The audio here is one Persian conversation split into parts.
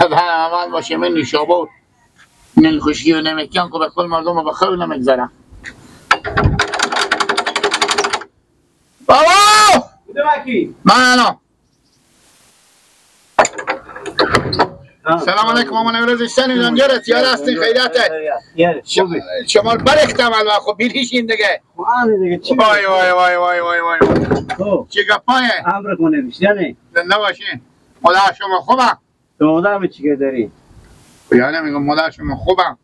اول باشه من نیشابه و نلخشکی و نمکیان که به کل مردم رو به خوب نمیگذارم. بابا! من الان سلام علیکم مامان امروز اشتنی جان یار هستین خیریته شما برختم الان خب بیریشین دیگه وای وای وای وای وای وای چی گپایه؟ امر کنه بیشتنه زنده باشین مادر شما خوبم؟ تو مادر چی که داری؟ یعنی میگم مادر شما خوبم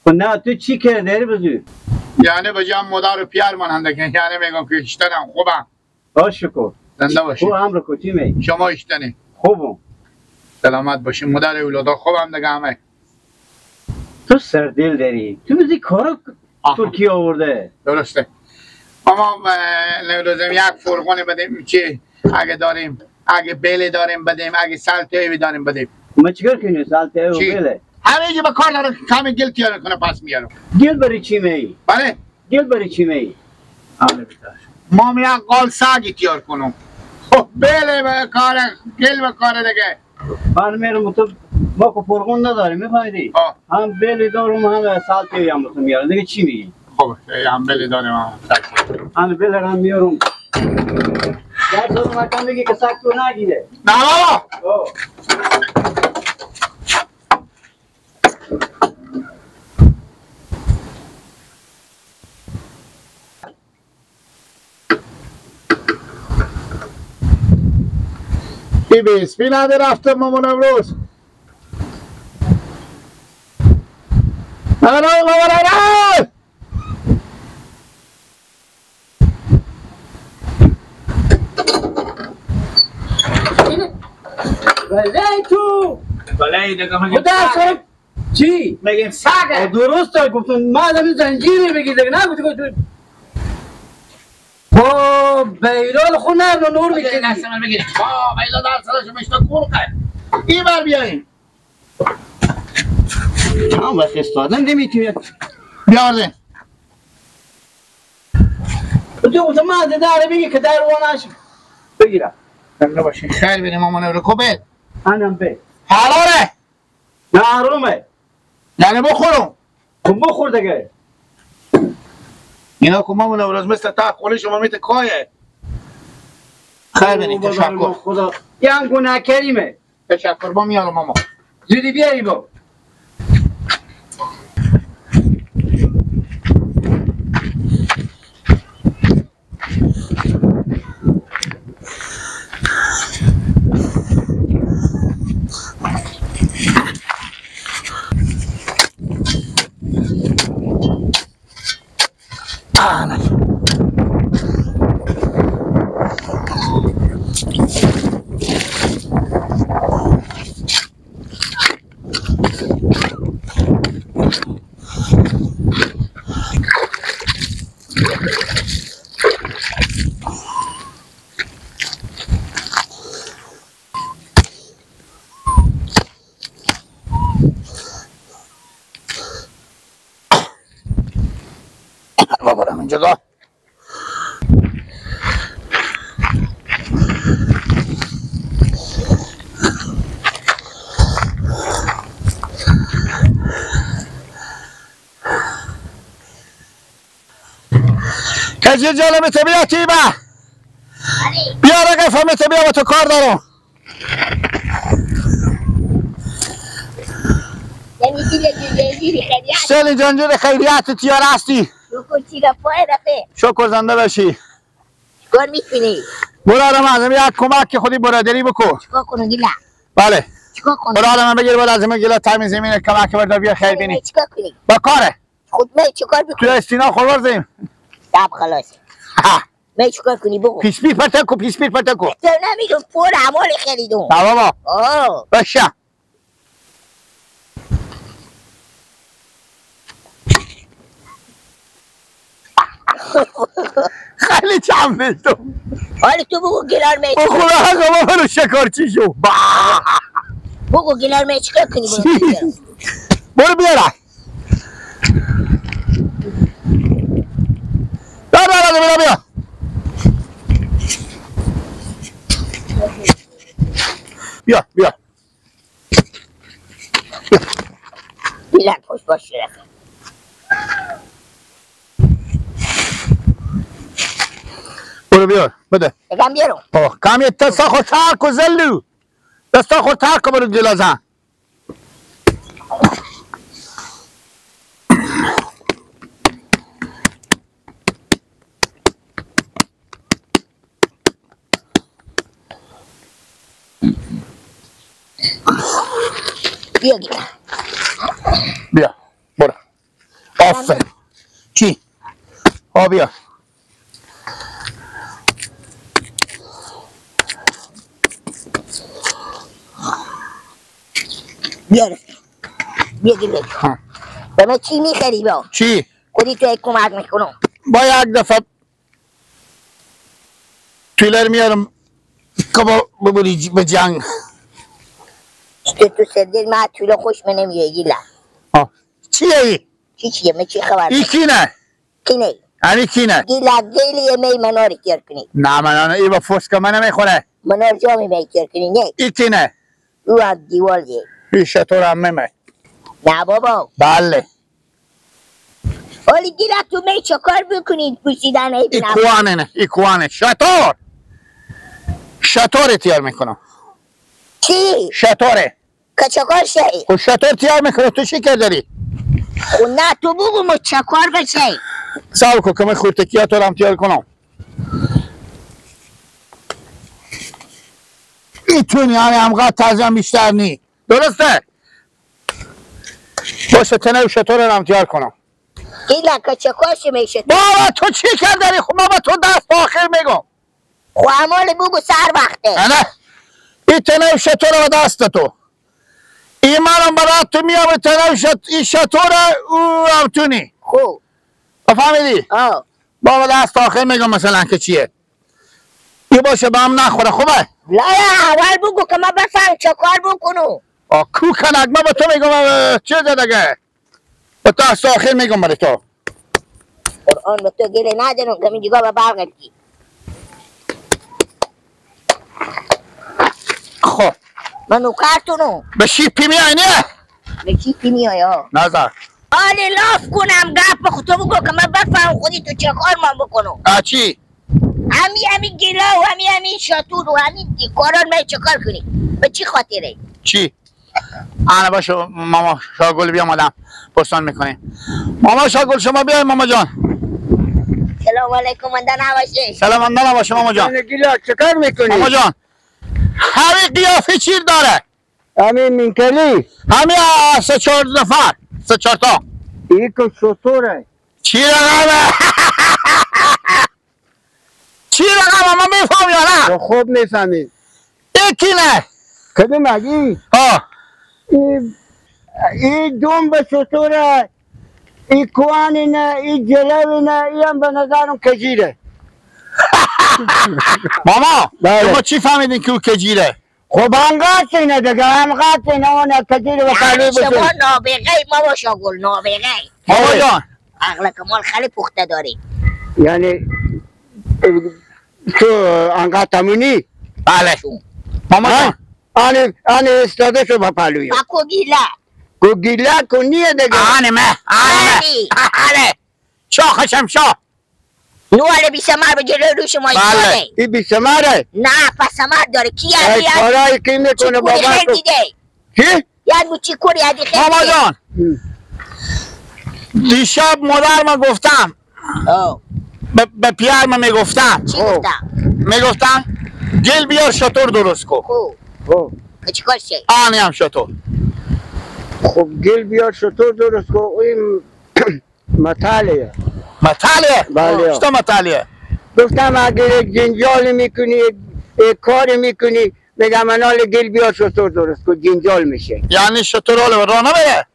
نه تو چی که داری بزرگ؟ یعنی بجام مادر و پیار من هم دیگه یعنی میگم که اشتنم خوبم شکر زنده باشین خوب امر کو چی می؟ شما اشتنی خوبم سلامت باشین مادر اولادا خوبم دیگه همه تو سردل داری تو بزی کارو ترکیه آورده درسته اما نوروزم یک فرقون بدیم چی اگه داریم اگه بیله داریم بدیم اگه سالتوی داریم بدیم ما چیکار کنیم سالتوی و بیله همه جا به کار داره کمی گل تیار کنه پس میارم گل برای چی می؟ بله گل برای چی می؟ ما یک قال ساگی تیار کنم خب بیله به کار گل به کار دیگه من میرم تو ما که فرقون نداریم میفهمیدی؟ هم بیلی دارم هم سالتوی هم بسم میارم دیگه چی میگی؟ خب هم بیلی داریم هم سالتوی هم بیلی هم میارم در سال مکان میگی که سگ تو نگیره نه بابا بی بی اسپی نده رفته مامان امروز نه نه مامان امروز بله تو بله دیگه میگم خدا سر چی؟ میگم سگه درسته گفتم ما آدم زنجیری بگی دیگه نه گفتی تو با بیلال خونه رو نور میکنی دست من بگیری با بیلال در سرش مشتا کور کرد این بر بیاییم چند وقت استادن نمیتونی بیارده تو گفتم من داره بگی که در وانش بگیرم زنده باشین خیر بریم مامان رو کبل انم به حلاله نه حرومه یعنی بخورم خب بخور دیگه اینا که مامان امروز مثل تا خونه شما میت کایه خیر بریم تشکر خدا یه هم گناه کریمه تشکر با میارم ماما زودی بیاری با ببرم اینجا کسی جالب بیا تیبه بیا رقفم بیا با تو کار دارم سلی جنجیر خیریت تیار هستی شکر زنده باشی چیکار میکنی؟ برادر من یک کمک خودی برادری بکن چیکار کنم گیلا؟ بله چیکار کنم؟ برادر من بگیر برادر من گیلا تایمی زمین کمک بردار بیا خیر بینی چیکار کنی؟ با کاره خود من چیکار بکنم؟ تو استینا خورزیم دب خلاص من چیکار کنی بگو پیش پیر پتکو پیش پیر پتکو تو نمیگم پر عمال خریدم نه بابا باشه خیلی چم بشتم حالا تو بگو گلار می خدا حقا بابا رو شکارچی شو بگو گلار می چیکار کنی برو بیاره بیا بیا بیا بیا بیا بیلن خوش باش رفت. برو بیار بده. بگم بیارم. آه کمی دستا خود ترک و زلو. دستا خود ترک برو گلازن. بیا گیره. بیا برو. آفرین. چی؟ آ بیا. بیا بیا گیره. به من چی میخری با؟ چی؟ خودی تو یک کمک میکنم. با یک دفعه تویلر میارم که ببری به جنگ. تو سردل من تویلر خوش من نمیاد گیله. چیه ای؟ چی چیه؟ من چی خبر؟ ای کینه؟ کینه؟ یعنی کینه؟ گیله گیلیه می مناری کیر کنی. نه من ای با فوس که من نمیخوره. منار جامی می کیر کنی نه؟ ای کینه؟ او هم دیوال دیه. ای شطور هم میمه. نه بابا. بله. ولی گیله تو می چه کار بکنید پوشیدن ای ای کوانه نه ای کوانه شطور. شطور تیار میکنم. چی؟ شطوره. که چه کار شی؟ خب شطور تیار میکنه تو چی کار داری؟ خب نه تو بگو ما چه کار بشه؟ صبر کن که من خورتکیات رو هم تیار کنم. ایتونی یعنی همقدر تازه بیشتر نی. درسته؟ باشه تنه شطور رو هم تیار کنم. گیله که چه کار میشه؟ بابا تو چی کار داری؟ خب بابا تو دست آخر میگم. خب امال بگو سر وقته. نه این تنه شطور رو دست تو. این منم برات تو میام تنه این شطور او هم تو نی. خوب. فهمیدی؟ آه. بابا دست آخر میگم مثلا که چیه؟ یه باشه به هم نخوره خوبه؟ لا اول بگو که من بفهم چه کار بکنم. آه کو کنک من به تو میگم چه دیگه؟ به دست آخر میگم برای تو. قرآن به تو گله ندارم که میگی به برق کی. خب. من نوکرتونم. به شیپی میای نه؟ به شیپی میای ها. نظر. آله لاف کنم گپ خود تو بگو که من بفهم خودی تو چه کار من بکنم. چی؟ همی گلا و همی شاتور و همی کاران من چه کار کنی؟ به چی خاطره؟ چی؟ آنه باشو ماما شاگل بیا مادم پرسان میکنیم. ماما شاگل شما بیای ماما جان. سلام علیکم اندن نباشه. سلام اندن نباشه ماما جان. گلا چه کار میکنی؟ ماما جان همین قیافه چیر داره؟ همین مینکلی؟ همین سه چهار نفر سه چهار تا. این که شطوره. چی رقمه؟ چی رقمه؟ من میفهم یا نه؟ خوب میفهمی. این کینه؟ کدوم اگی؟ ها. این دوم به شطوره، این کوانه نه، این جلوه نه، این هم به نظرم کجیره. ماما شما چی فهمیدین که او کجیره؟ خب انقدر اینه دیگه انقدر اینه اون کجیره و قلبی بشه. شما نابغه ماما شاگل نابغه. ماما جان عقل کمال خیلی پخته داری. یعنی تو انقدر تمونی؟ بله ماما جان. آنه استاده شو با پالوی. با کو گیله. کو گیله کو نیه دیگه. آنه مه آنه آنه شاخشم شاه. نو آله بی سمر به جلوی رو شما ایستاده. این بی سمره؟ نه پس سمر داره. کی یعنی؟ کارایی کی میکنه بابا تو؟ چی؟ یعنی چی کوری عدی خیلی؟ ماما جان دیشب مادر من گفتم به پیار من میگفتم. چی گفتم؟ میگفتم گل بیار شطور درست کن. خوب چی کار شد؟ آنی هم شطور. خب گل بیار شطور درست کن این مطالعه. مطالعه؟ بله. چطور مطالعه؟ گفتم اگر یک جنجال میکنی یک کاری میکنی میگم انال گل بیار شطور درست کن جنجال میشه. یعنی شطور حالا راه نمیره؟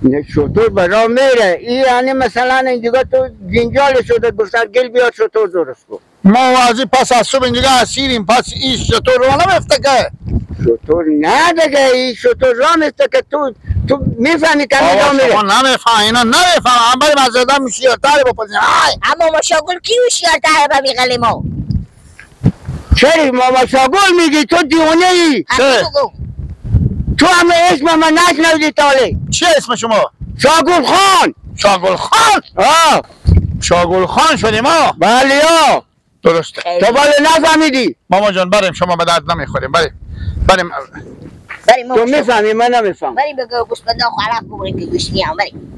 نه شطور به راه میره. این یعنی مثلا اینجا تو جنجال شده گفتن گل بیار شطور درست کن. ما از پس از صبح اینجا اسیریم پس این شطور راه نمیفته که. شطور نه دیگه این شطور راه میفته که تو میفهمی که راه میره. شما نمیفهم اینا نمیفهم. هم بریم از آدم شیرتر بپرسیم. اما ماشاگل کی شیرتر به میگلی ما؟ چرا ماما شاگل میگی تو دیوانه ای؟ چه؟ تو هم اسم من نشنیدی تاله. چی اسم شما؟ شاگل خان. شاگل خان؟ آه شاگل خان شدیم ما؟ بله ها درسته. تو بله نفهمیدی؟ ماما جان بریم، شما به درد نمیخوریم. بریم بریم بریم. تو میفهمی من نمیفهم. بریم بگو گوسفندا خراب ببریم که گوشت میام. بریم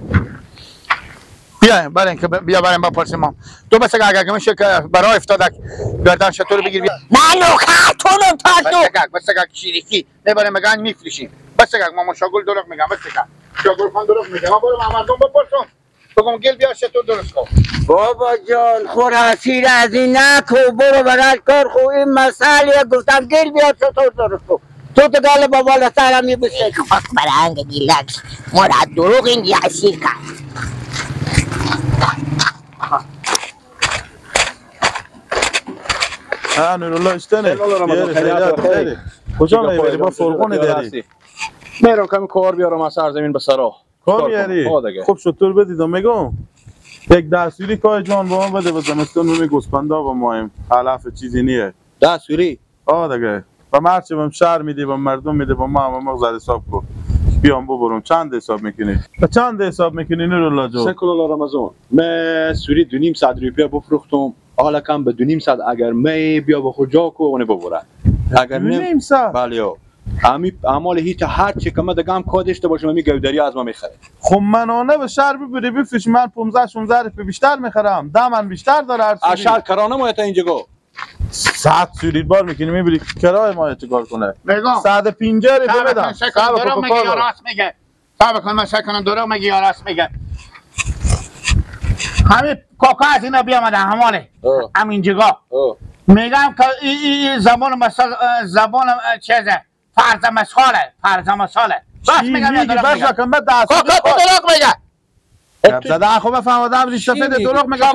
بیا بریم که بیا بریم بپرسیم ما. تو بس اگه که میشه که برای افتادک گردن شطور بگیر بیا. من نوکرتونم تا تو. بس اگه شیریکی نبریم مگن میفروشیم. بس اگه ماما شاگل دروغ میگم. بس اگه شاگل خان دروغ میگه. ما برو مردم بپرسم بگم گل بیا شطور درست کن. بابا جان خور حسیر از این نکو، برو برای کار خو. این مسئله گفتم گل بیا شطور درست کن، تو تو گل بابا سرم میبوسه. خاک برانگ گیلک ما را دروغ اینجا اسیر کرد. ها نورالله اشتنه کجا میبری؟ با فرقونه داری؟ میرم کمی کار بیارم از سرزمین به سرا. کار میاری؟ خب شطور بدیدم میگم یک دستوری کای جان با من بده و زمستون می گوسفندا با مایم علف چیزی نیه. دستوری؟ آه دیگه و مرچه بهم شهر میده با مردم میده با ما هم مغزر حساب کن بیام ببرم. چند حساب میکنی؟ به چند حساب میکنی نورالله جان؟ سکل رمضان من سوری 2.5 روپیه بفروختم، حالا کم به 2.5 اگر می بیا به خود جا کو اون ببره. اگر 2.5 بله امی اعمال هیچ هر چی که من دگم کادشته باشم می گودری از ما میخره. خب منانه به شهر ببری بفروش، من 15 16 روپیه بیشتر میخرم، دمن بیشتر داره هر سوری. اشار کرانه ما تا اینجا گو 100 سوری بار میکنی میبری کرای ما چیکار کنه؟ 150 روپیه بدم. دروغ میگه یا راست میگه؟ صبر کن من سعی کنم دروغ میگه یا راست میگه. همین کاکا از اینا بیامده همانه همین جگا میگم که ای زبان مثال زبان چیزه فرض مسخاله فرض مساله راست میگم یا دروغ میگه؟ کاکا دروغ میگه. زده خب بفهمم ریش سفید دروغ میگه.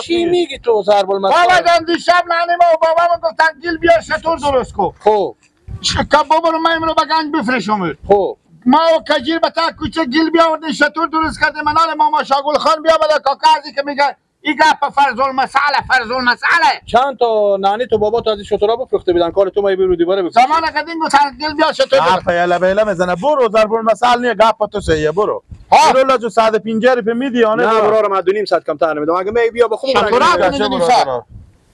چی میگی تو ضرب المثل؟ بابا جان دیشب نانی ما و بابام گفتن گیل بیا شطور درست کن. خب که بابا رو من امرو به گنج بفرشم. خب ما و کجیر به تا کوچه گیل بیاوردیم شطور درست کردیم. منال ماما شاگل خان بیامده کاکا ازی که میگه این گپ فرض المساله فرض المساله. چند تا نانی تو بابا تو از این شطورا بفروخته بودن کار تو ما برو دیواره بفروش. زمان قدیم گفتن گیل بیا شطور گپ یلا بیلا میزنه برو ضرب المثل نیه گپ تو سیه برو. برو لاجو 150 روپیه میدی یا نه؟ نه برو رو من 2.5 کمتر نمیدم. اگه می بیا بخو شطورا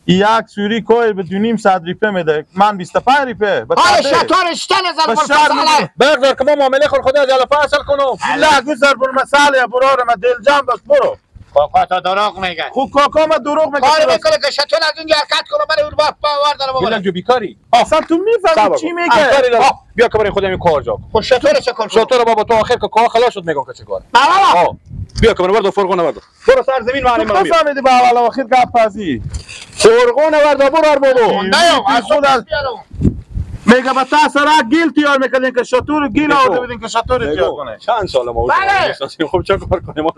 یک سوری کوی به 2.5 روپیه میده، من 25 روپیه. آره شطور اشتن ضرب المثل بگذار که ما معامله خود خدا از فصل کنم. لا گو ضرب المثل یا برو رو من دل جمع باش برو. کاکا تا دروغ میگه. خب کاکا ما دروغ میگه. کار میکنه که شطور از اونجا حرکت کنه برای اون باور داره بابا. جو بیکاری. اصلا تو میفهمی چی میگه؟ بیا که برای خودم این کار جا. خب شطور چه کار؟ شطور بابا تو آخر که کار خلاص شد میگم که چه کاره. بابا بیا که برو فرقونه ورد. برو سر زمین معنی من. تو فهمیدی با اول آخر گپ پزی. فرقونه ورد برو بابا. نه از خود میگه با تا سرا گیل تیار میکردین که شطور گیل آورده بودین که شطور تیار کنه. چند سال ما اونجا خب چه کار کنیم؟ ما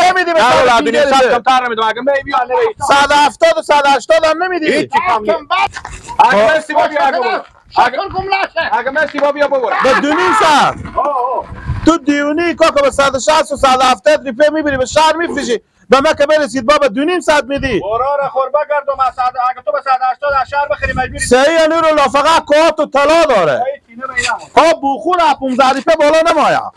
نمیدیم. نه 2.5 کمتر نمیدم. اگه می بیا نه 170 و 180 هم نمیدی. هیچ کم نیست. اگه مسی با بیا اگه مسی با بیا ببر به 2.5. تو دیونی کاکا به 160 و 170 روپیه میبری به شهر میفروشی، به من که برسید بابا 2.5 میدی. برو را خور بگردم اگه تو به 180 از شهر بخری مجبوری. صحیح نورالله فقط کات و طلا داره. ها بخور 15 روپیه بالا نمایا.